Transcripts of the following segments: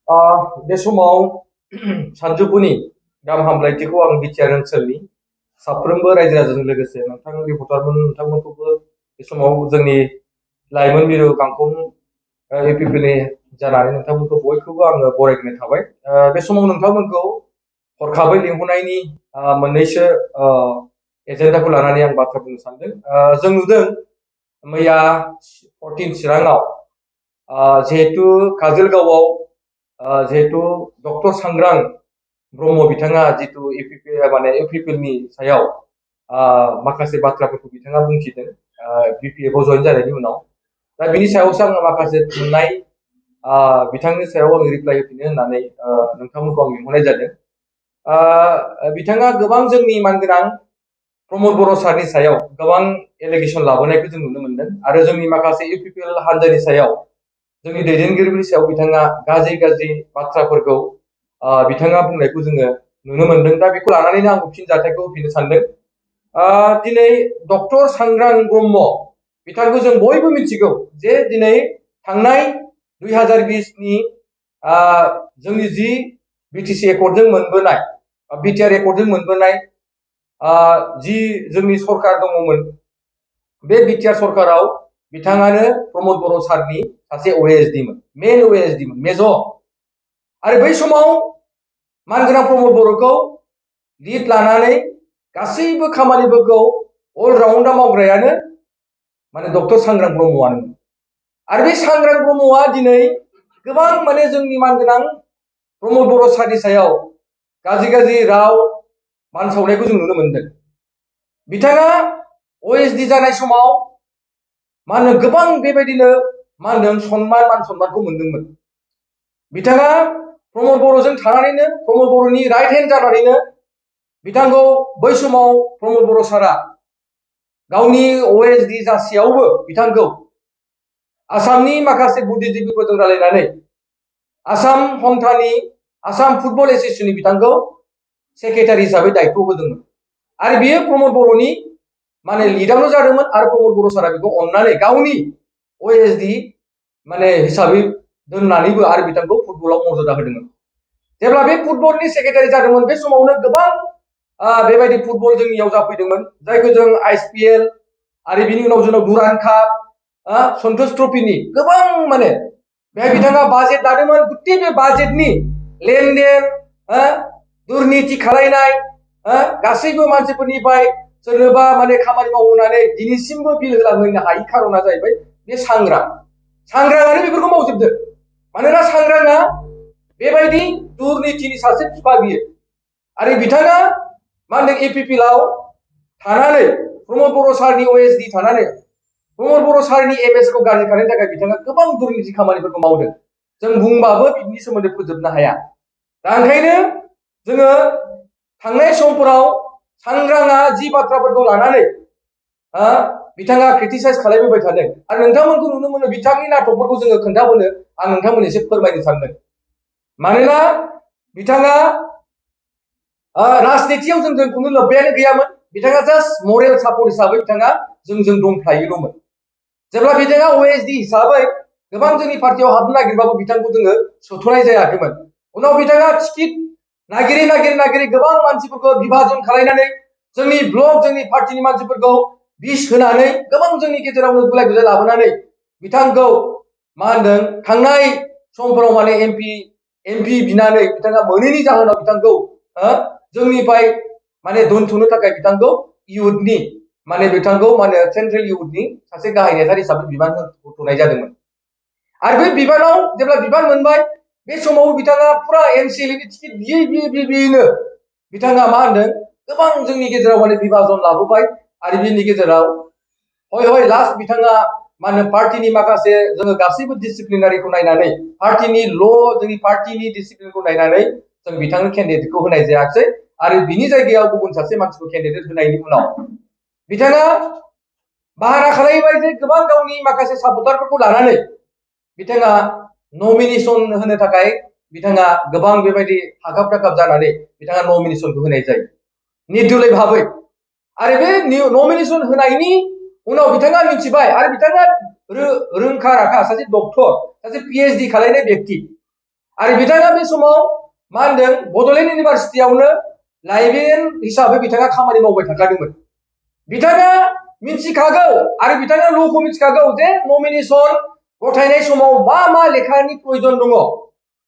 बे समाव सानजौफुनि गाहाम हामलायथिखौ आं बिटिआर ओनसोलनि साफ्रोमबो रायजो राजाजों लोगोसे नोंथां रिपर्टारमोन नोंथांमोनखौबो बे समाव जोंनि लाइमोन मिरु गांखं इउपिपिएलनि जानानै नोंथांमोनखौ बयखौबो आङो बरायग्रोनाय थाबाय। बे समाव नोंथांमोनखौ हरखाबै लिंहरनायनि मोननैसो एजेन्डाखौ लानानै आं बाथ्रा बुंनो सानदों। जों नुदों मैया 14 चिराङाव जिहेतु काजोलगावआव जिहेतु डक्टर सांग्रां ब्रह्म बिथाङा जितु इउपिपिएलनि सायाव माखासे बाथ्राफोरखौ बिथाङा बुंथिदों बिपिएफआव जयेन जानायनि उनाव। दा बिनि सायावसो आङो माखासे थुनलाइ बिथांनि सायाव आं रिप्लाइ होफिनो होननानै नोंथांमोनखौ आं लिंहरनाय जादों। बिथाङा गोबां जोंनि मानगोनां प्रमद बर' सारनि सायाव गोबां एलिगेसन लाबोनायखौ जों नुनो मोनदों आरो जोंनि माखासे इउपिपिएल हान्जानि सायाव जोंनि दैदेनगिरिफोरनि सायाव बिथाङा गाज्रि गाज्रि बाथ्राफोरखौ बिथाङा बुंनायखौ जोङो नुनो मोनदों। दा बेखौ लानानैनो आं फिनजाथायखौ होफिननो सानदों। दिनै डक्टर सांग्रां ब्रह्म बिथांखौ जों बयबो मिथिगौ जे दिनै थांनाय 2020नि जोंनि जि बिटिसि एकर्डजों मोनबोनाय बिटिआर एकर्डजों मोनबोनाय जि जोंनि सरकार दङमोन बे बिटिआर सरकाराव बिथाङानो प्रमद बर' सारनि सासे ओएसडीमोन, मेन ओएसडीमोन, मेजर। आरो बै समाव मानगोनां प्रमद बर'खौ लिड लानानै गासैबो खामानिफोरखौ अलराउन्डआव मावग्रायानो माने डक्टर सांग्रां ब्रह्मआनो। आरो बे सांग्रां ब्रह्मआ दिनै गोबां माने जोंनि मानगोनां प्रमद बर' सारनि सायाव गाज्रि गाज्रि राव मानसावनायखौ जों नुनो मोनदों। बिथाङा ओएसडि जानाय समाव मा होनो गोबां बेबायदिनो मा होनदों सन्मान मान सन्मानखौ मोनदोंमोन। बिथाङा प्रमद बर'जों थानानैनो प्रमद बर'नि राइट हेन्ड जानानैनो बिथांखौ बै समाव प्रमद बर' सारा गावनि ओएसडि जासेयावबो बिथांखौ आसामनि माखासे बुद्धिजीबीफोरजों रायलायनानै आसाम हमथानि आसाम फुटबल एसोसिएशननि बिथांखौ सेक्रेटारि हिसाबै दायित्व होदोंमोन। आरो बियो प्रमद बर'नि माने लिडावनो जादोंमोन आरो प्रमद बर' सारा बेखौ अननानै गावनि ओएसडि माने हिसाबै दोननानैबो आरो बिथांखौ फुटबलाव मर्यादा होदोंमोन। जेब्ला बे फुटबलनि सेक्रेटारि जादोंमोन बे समावनो गोबां बेबायदि फुटबल जोंनियाव जाफैदोंमोन जायखौ जों आइएसपिएल आरो बिनि उनाव जोंनाव दुरान्ड काप सन्तोष ट्रफिनि गोबां माने बेहाय बिथाङा बाजेट लादोंमोन। गुट्टे बे बाजेटनि लेनदेन दुर्निति खालायनाय गासैबो मानसिफोरनिफ्राय सोरनोबा माने खामानि मावहोनानै दिनैसिमबो बिल होलांनो हायि खारना जाहैबाय बे सांग्राङानो बेफोरखौ मावजोबदों। मानोना सांग्राङा बेबायदि दुर्नितिनि सासे बिफा बियो। आरो बिथाङा मा होनदों इउपिपिएलआव थानानै प्रमद बर' सारनि ओएसडि थानानै प्रमद बर' सारनि एमएसखौ गाज्रि खालामनो थाखाय बिथाङा गोबां दुर्निति खामानिफोरखौ मावदों। जों बुंबाबो बिनि सोमोन्दै फोजोबनो हाया। दा ओंखायनो जोङो थांनाय समफोराव सांग्राङा जि बाथ्राफोरखौ लानानै बिथाङा क्रिटिसाइज खालामबोबाय थादों आरो नोंथांमोनखौ नुनो मोनो बिथांनि नाटकफोरखौ जोङो खोन्थाबोनो आं नोंथांमोन एसे फोरमायनो सानदों। मानोना बिथाङा राजनितियाव जोंजों खुनु लोब्बायानो गैयामोन। बिथाङा जास्ट मरेल सापर्ट हिसाबै बिथाङा जोंजों दंफायोल'मोन। जेब्ला बिथाङा ओएसडि हिसाबै गोबां जोंनि पार्टियाव हाबनो नागिरबाबो बिथांखौ जोङो सोथ'नाय जायाखैमोन। उनाव बिथाङा टिकेट नागिरै गोबां मानसिफोरखौ बिभाजन खालायनानै जोंनि ब्लक जोंनि पार्टिनि मानसिफोरखौ बिस होनानै गोबां जोंनि गेजेरावनो गुलाय गुजाय लाबोनानै बिथांखौ मा होनदों थांनाय समफोराव माने एमपि बिनानै बिथाङा मोनैनि जाहोनाव बिथांखौ जोंनिफ्राय माने दोनथ'नो थाखाय बिथांखौ इउथनि माने बिथांखौ माने सेन्ट्रेल इउथनि सासे गाहाय नेतार हिसाबै बिबान होथ'नाय जादोंमोन। आरो बे बिबानाव जेब्ला बिबान मोनबाय बे समाव बिथाङा फुरा एमसिएलएनि टिकेट बियैनो बिथाङा मा होनदों गोबां जोंनि गेजेराव माने बिभाजन लाबोबाय। आरो बिनि गेजेराव हय लास्ट बिथाङा मा होनो पार्टिनि माखासे जोङो गासैबो डिसिप्लिनारिखौ नायनानै पार्टिनि जोंनि पार्टिनि डिसिप्लिनखौ नायनानै जों बिथांनो केन्डिडेटखौ होनाय जायाखै आरो बिनि जायगायाव गुबुन सासे मानसिखौ केन्डिडेट होनायनि उनाव बिथाङा बाहारा खालामबाय जे गोबां गावनि माखासे सापर्टारफोरखौ लानानै बिथाङा नमिनेशन होनो थाखाय बिथाङा गोबां बेबायदि हाखाब दाखाब जानानै बिथाङा नमिनेशनखौ होनाय जायो निर्दलीय भाबै। आरो बे नमिनेशन होनायनि उनाव बिथाङा मिथिबाय आरो बिथाङा रोंखा राखा सासे डक्टर सासे पिएइचडि खालायनाय व्यक्ति आरो बिथाङा बे समाव मा होनदों बड'लेण्ड इउनिभारसिटियावनो लाइब्रेरियान हिसाबै बिथाङा खामानि मावबाय थाखादोंमोन। बिथाङा मिथिखागौ आरो बिथाङा ल'खौ मिथिखागौ जे नमिनेसन गथायनाय समाव मा लेखानि प्रयोजन दङ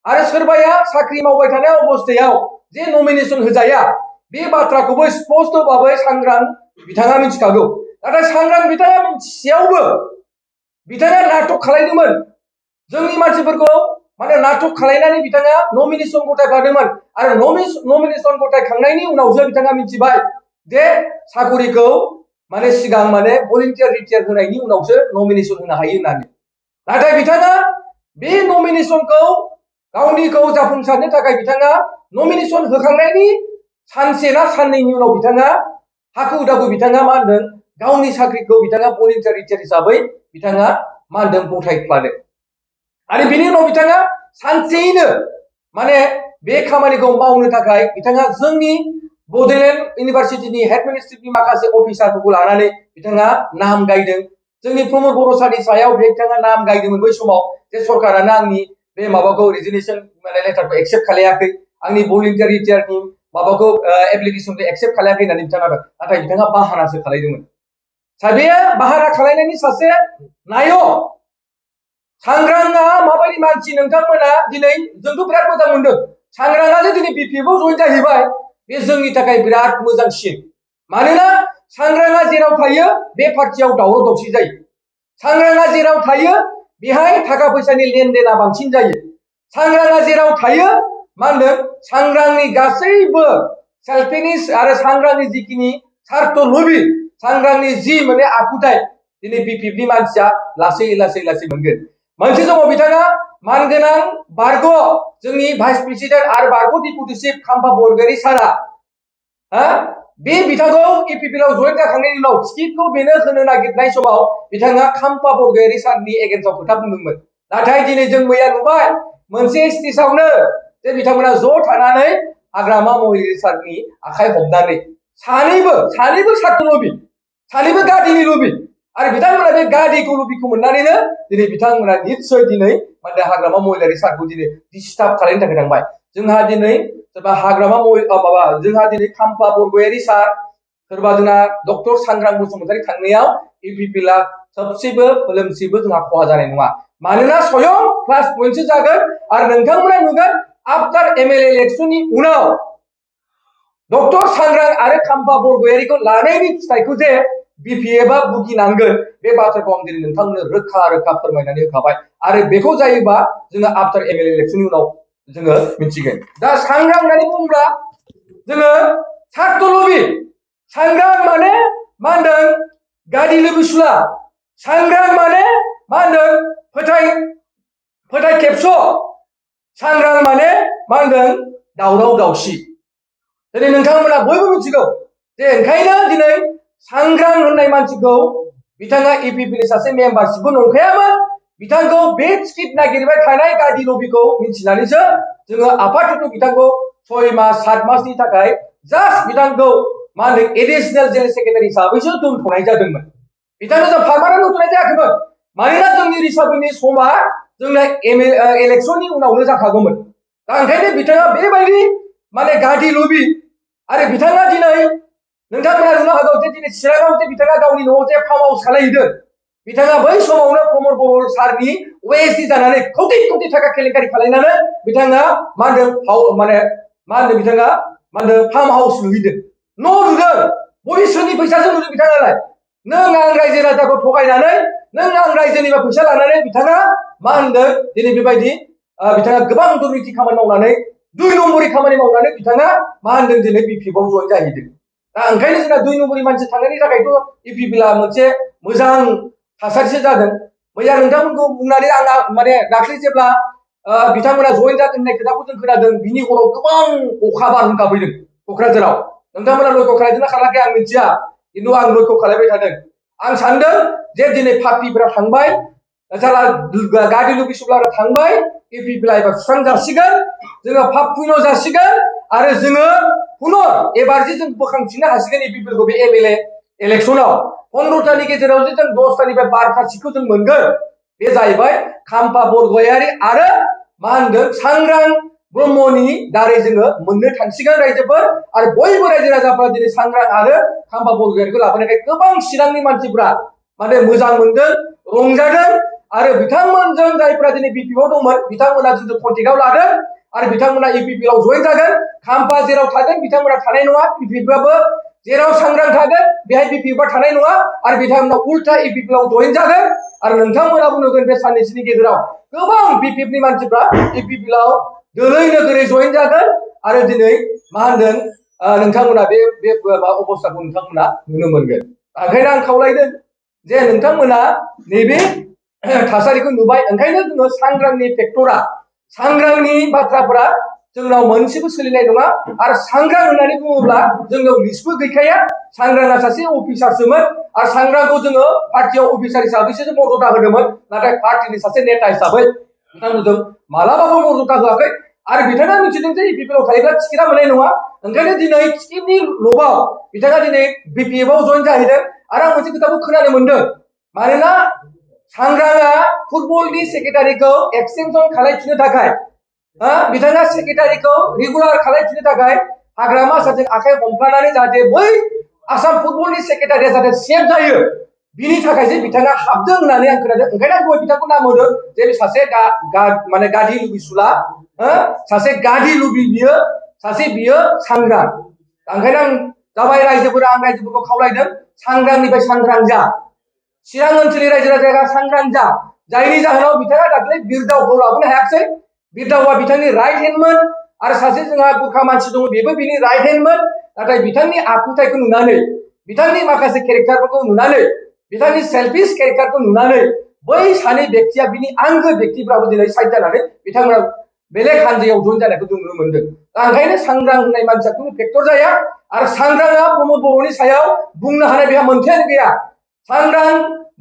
आरो सोरबाया साख्रि मावबाय थानाय अबस्थायाव जे नमिनेसन होजाया बे बाथ्राखौबो स्पष्ट भाबै सांग्रां बिथाङा मिथिखागौ। नाथाय सांग्रां बिथाङा मिथिसेयावबो बिथाङा नाटक खालायदोंमोन। जोंनि मानसिफोरखौ माने नाटक खालायनानै बिथाङा नमिनेसन गथायफादोंमोन आरो नमिनेसन गथायखांनायनि उनावसो बिथाङा मिथिबाय जे साकरिखौ माने सिगां माने भलन्टियार रिटायार होनायनि उनावसो नमिनेसन होनो हायो होननानै। नाथाय बिथाङा बे नमिनेसनखौ गावनिखौ जाफुंसारनो थाखाय बिथाङा नमिनेसन होखांनायनि सानसे ना साननैनि उनाव बिथाङा हाखु दाखु बिथाङा मा होनदों गावनि साख्रिखौ बिथाङा भलन्टियार रिटायार हिसाबै बिथाङा मा होनदों गथायफ्लादों आरो बिनि उनाव बिथाङा सानसेयैनो माने बे खामानिखौ मावनो थाखाय बिथाङा जोंनि बड'लेण्ड इउनिभारसिटिनि हेडमिनिस्ट्रेटनि माखासे अफिसारफोरखौ लानानै बिथाङा नाम गायदों। जोंनि प्रमद बर' सारनि सायाव बिथाङा नाम गायदोंमोन बै समाव जे सरकारानो आंनि बे माबाखौ रेजिगनेसन माने लेटारखौ एक्सेप्ट खालायाखै, आंनि भलन्टियार रिटायारनि माबाखौ एप्लिकेसनखौ एक्सेप्ट खालायाखै होननानै बिथाङा नाथाय बिथाङा बाहानासो खालायदोंमोन। बे बाहाना खालायनायनि सासे नायक सांग्रांआ माबायदि मानसि नोंथांमोना दिनै जोंथ' बिराद मोजां मोनदों। सांग्रांआ जे दिनै बिपिएफआव जइन जाहैबाय बे जोंनि थाखाय बिराद मोजांसिन। मानोना सांग्रांआ जेराव थायो बे पार्टियाव दावराव दावसि जायो। सांग्रांआ जेराव थायो बेहाय थाखा फैसानि लेनदेना बांसिन जायो। सांग्रांआ जेराव थायो मा होनदों सांग्रांनि गासैबो सेल्फिश आरो सांग्रांनि जिखिनि सार्थ लबि सांग्रांनि जि माने आखुथाय दिनै बिपिएफनि मानसिया लासै मोनगोन। मोनसे समाव बिथाङा मानगोनां बारग' जोंनि भाइस प्रेसिडेन्ट आरो बारग' डिपुटि चिफ खाम्फा बरगयारी सारा बे बिथांखौ इपिपिएलआव जइन जाखांनायनि उनाव टिकेटखौ बेनो होनो नागिरनाय समाव बिथाङा खाम्फा बरगयारी सारनि एगेन्स्टआव खोथा बुंदोंमोन। नाथाय दिनै जों मैया नुबाय मोनसे स्टेजआवनो जे बिथांमोना ज' थानानै हाग्रामा महिलारी सारनि आखाइ हमनानै सानैबो सार्थ लबि, सानैबो गादिनि लबि आरो बिथांमोना बे गादिखौ लबिखौ मोननानैनो दिनै बिथांमोना निस्सय दिनै माने हाग्रामा महिलारी सारखौ दिनै डिस्टार्ब खालामनो थाखाय थांबाय। जोंहा दिनै सोरबा हाग्रामा जोंहा दिनै खाम्फा बरगयारी सार सोरबा जोंना डक्टर सांग्रां बसुमतारी थांनायाव इउपिपिएलआ सबसेबो फोलोमसेबो जोंहा खहा जानाय नङा। मानोना स्वयं प्लास पइन्टसो जागोन आरो नोंथांमोना नुगोन आफ्टार एमएलए इलेक्शननि उनाव डक्टर सांग्रां आरो खाम्फा बरगयारीखौ लानायनि फिथाइखौ जे बिपिएफआ भुगिनांगोन बे बाथ्राखौ आं दिनै नोंथांमोननो रोखा फोरमायनानै होखाबाय आरो बेखौ जायोबा जोङो आफ्टार एमएलए इलेक्शननि उनाव जोङो मिथिगोन। दा सांग्रां होननानै बुङोब्ला जोङो सार्थ लबि, सांग्रां माने मा होनदों गादि लोबिसुला, सांग्रां माने मा होनदों फोथाय खेबस', सांग्रां माने मा होनदों दावराव दावसि। दिनै नोंथांमोना बयबो मिथिगौ जे ओंखायनो दिनै सांग्रां होननाय मानसिखौ बिथाङा इपिपिएलनि सासे मेम्बारशिपबो नंखायामोन। बिथांखौ बे टिकेट नागिरबाय थानाय गादि लबिखौ मिथिनानैसो जोङो आफादजों बिथांखौ 6 मास 7 मासनि थाखाय जास्ट बिथांखौ मा होनदों एडिशनेल जेनेरेल सेक्रेटारि हिसाबैसो दोनथ'नाय जादोंमोन। बिथांखौ जों पार्मानेन्ट दोनथ'नाय जायाखैमोन। मानोना जोंनि रिसार्भनि समा जोंना इलेक्शननि उनावनो जाखागौमोन। दा ओंखायनो बिथाङा बेबायदि माने गादि लबि आरो बिथाङा दिनै नोंथांमोना नुनो हागौ जे दिनै चिराङाव जे बिथाङा गावनि न'आव जे फार्म हाउस खालामहैदों बिथाङा बै समावनो प्रमद बर' सारनि ओएसडि जानानै कौटि थाखा केलेंकारि खालामनानै बिथाङा मा होनदों बिथाङा मा होनदों फार्म हाउस लुहैदों, न' लुदों, बयसोरनि फैसाजों लुदों बिथाङालाय। नों आं रायजो राजाखौ थगायनानै नों आं रायजोनिफ्राय फैसा लानानै बिथाङा मा होनदों दिनै बेबायदि बिथाङा गोबां दुर्निति खामानि मावनानै 2 नम्बरनि खामानि मावनानै बिथाङा मा होनदों दिनै बिपिएफआव जइन जाहैदों। दा ओंखायनो जोंना 2 नम्बरनि मानसि थांनायनि थाखायथ' इउपिपिएलआ मोनसे मोजां थासारिसो जादों। मैया नोंथांमोनखौ बुंनानै आं माने दाख्लै जेब्ला बिथांमोना जइन जागोन होननाय खोथाखौ जों खोनादों बिनि हराव गोबां अखा बारहुंखा फैदों क'क्राझाराव। नोंथांमोना लयख' खालायदोंना खालायाखै आं मिथिया, खिन्थु आं लयख' खालायबाय थादों। आं सानदों जे दिनै पार्टिफोरा थांबाय, गादि लबिसुलाफोरा थांबाय, इउपिपिएलआ एबार सुस्रां जासिगोन, जोङो फाप पुइन' जासिगोन आरो जोङो पुनर एबार जे जों बोखांफिननो हासिगोन इउपिपिएलखौ बे एमएलए इलेक्शनाव 15तानि गेजेराव जे जों 10तानिफ्राय 12ता सिटखौ जों मोनगोन। बे जाहैबाय खाम्फा बरगयारी आरो मा होनदों सांग्रां ब्रह्मनि दारै जोङो मोननो थांसिगोन रायजोफोर आरो बयबो रायजो राजाफ्रा दिनै सांग्रां आरो खाम्फा बरगयारिखौ लाबोनायखाय गोबां चिरांनि मानसिफ्रा माने मोजां मोनदों रंजादों आरो बिथांमोनजों जायफ्रा दिनै बिपिएफआव दंमोन बिथांमोना जोंखौ कन्टेक्टआव लादों आरो बिथांमोना इउपिपिएलआव जइन जागोन खाम्फा जेराव थागोन बिथांमोना थानाय नङा बिपिएफआबो जेराव सांग्रां थागोन बेहाय बिपिएफआ थानाय नङा आरो बिथांमोना उल्था इउपिपिएलआव जइन जागोन आरो नोंथांमोनाबो नुगोन बे साननैसोनि गेजेराव गोबां बिपिएफनि मानसिफ्रा इउपिपिएलआव दोलै नोगोरै जइन जागोन आरो दिनै मा होनदों नोंथांमोना बे अबस्थाखौ नोंथांमोना नुनो मोनगोन ओंखायनो आं खावलायदों जे नोंथांमोना नैबे थासारिखौ नुबाय ओंखायनो जोङो सांग्रांनि फेक्टरा सांग्रांनि बाथ्राफोरा जोंनाव मोनसेबो सोलिनाय नङा आरो सांग्रां होननानै बुङोब्ला जोंनाव लिस्टबो गैखाया सांग्रांआ सासे अफिसारसोमोन आरो सांग्रांखौ जोङो पार्टियाव अफिसार हिसाबैसो जों मर्यादा होदोंमोन नाथाय पार्टिनि सासे नेता हिसाबै बिथांमोनजों मालाबाबो मर्यादा होआखै आरो बिथाङा मिथिदों जे बिपिएलआव थायोब्ला टिकेटआ मोननाय नङा ओंखायनो दिनै टिकेटनि लबाव बिथाङा दिनै बिपिएफआव जइन जाहैदों आरो आं मोनसे खोथाखौ खोनानो मोनदों मानोना सांग्रांआ फुटबलनि सेक्रेटारिखौ एक्सटेनसन खालामफिननो थाखाय बिथाङा सेक्रेटारिखौ रेगुलार खालामफिननो थाखाय हाग्रामा सारजों आखाइ हमफ्लानानै जाहाथे बै आसाम फुटबलनि सेक्रेटारिया जाहाथे सेफ जायो बिनि थाखायसो बिथाङा हाबदों होननानै आं खोनादों ओंखायनो आं दहाय बिथांखौ नाम होदों जे सासे माने गादि लुबिसुला सासे गादि लुबि बियो सासे बियो सांग्रां ओंखायनो आं जाबाय रायजोफोरा आं रायजोफोरखौ खावलायदों सांग्रांनिफ्राय सांग्रां जा चिरां ओनसोलनि रायजो राजाया सांग्रां जा जायनि जाहोनाव बिथाङा दाख्लै बिरदावखौ लाबोनो हायाखिसै बिरदावा बिथांनि राइट हेन्डमोन आरो सासे जोंहा गुखा मानसि दङ बेबो बिनि राइट हेन्डमोन नाथाय बिथांनि आखुथायखौ नुनानै बिथांनि माखासे केरेक्टारफोरखौ नुनानै बिथांनि सेल्फिश केरेक्टारखौ नुनानै बै सानै व्यक्तिया बिनि आंगो व्यक्तिफ्राबो दिनै साइड जानानै बिथांमोना बेलेग हानजायाव जइन जानायखौ जों नुनो मोनदों दा ओंखायनो सांग्रां होननाय मानसिया खुनु फेक्टर जाया आरो सांग्रांआ प्रमद बर'नि सायाव बुंनो हानाय बेहा मोनथायानो गैया सांग्रां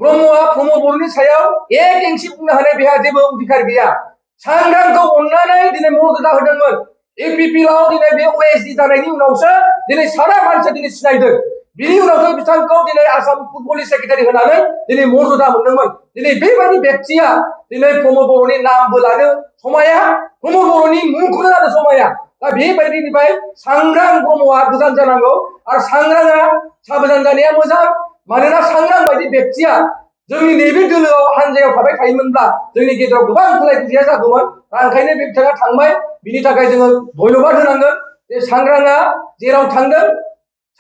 ब्रह्मआ प्रमद बर'नि सायाव एक इंसि बुंनो हानाय बेहा जेबो अधिकार गैया सांग्रांखौ अननानै दिनै मर्यादा होदोंमोन इउपिपिएलआव दिनै बे ओएसडि जानायनि उनावसो दिनै सारा मानसिया दिनै सिनायदों बिनि उनावसो बिथांखौ दिनै आसाम फुटबलनि सेक्रेटारि होनानै दिनै मर्यादा मोनदोंमोन दिनै बेबायदि व्यक्तिया दिनै प्रमद बर'नि नामबो लानो समाया प्रमद बर'नि मुंखौनो लानो समाया दा बेबायदिनिफ्राय सांग्रां ब्रह्मआ गोजान जानांगौ आरो सांग्रांआ साबधान जानाया मोजां मानोना सांग्रां बायदि व्यक्तिया जोंनि नैबे दोलोआव हानजायाव थाबाय थायोमोनब्ला जोंनि गेजेराव गोबां गुलाय गुजाया जागौमोन दा ओंखायनो बे बिथाङा थांबाय बिनि थाखाय जोङो धन्यबाद होनांगोन जे सांग्रांआ जेराव थांदों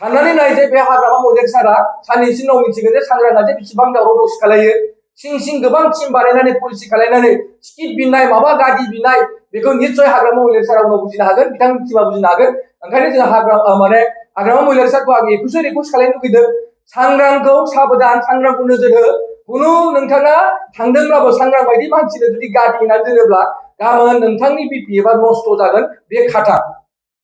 साननानै नाय जे बे हाग्रामा मैदेर सारा साननैसो उनाव मिथिगोन जे सांग्रांआ जे बेसेबां दावराव दावसि खालायो सिं सिं गोबां टिम बानायनानै पलिसि खालायनानै टिकेट बिनाय माबा गारि बिनाय बेखौ निश्चय हाग्रामा मैदेर सारा उनाव बुजिनो हागोन बिथांनि टिमा बुजिनो हागोन ओंखायनो जों हाग्रामा मैदेर सारखौ आं बेखौसो रिकुवेस्ट खालामनो लुगैदों सांग्रांखौ साबधान सांग्रांखौ नोजोर हो खुनु नोंथाङा थांदोंब्लाबो सांग्रां बायदि मानसिनो जुदि गारि होनानै दोनोब्ला गाबोन नोंथांनि बिपिएफआ नस्थ' जागोन बे खाथा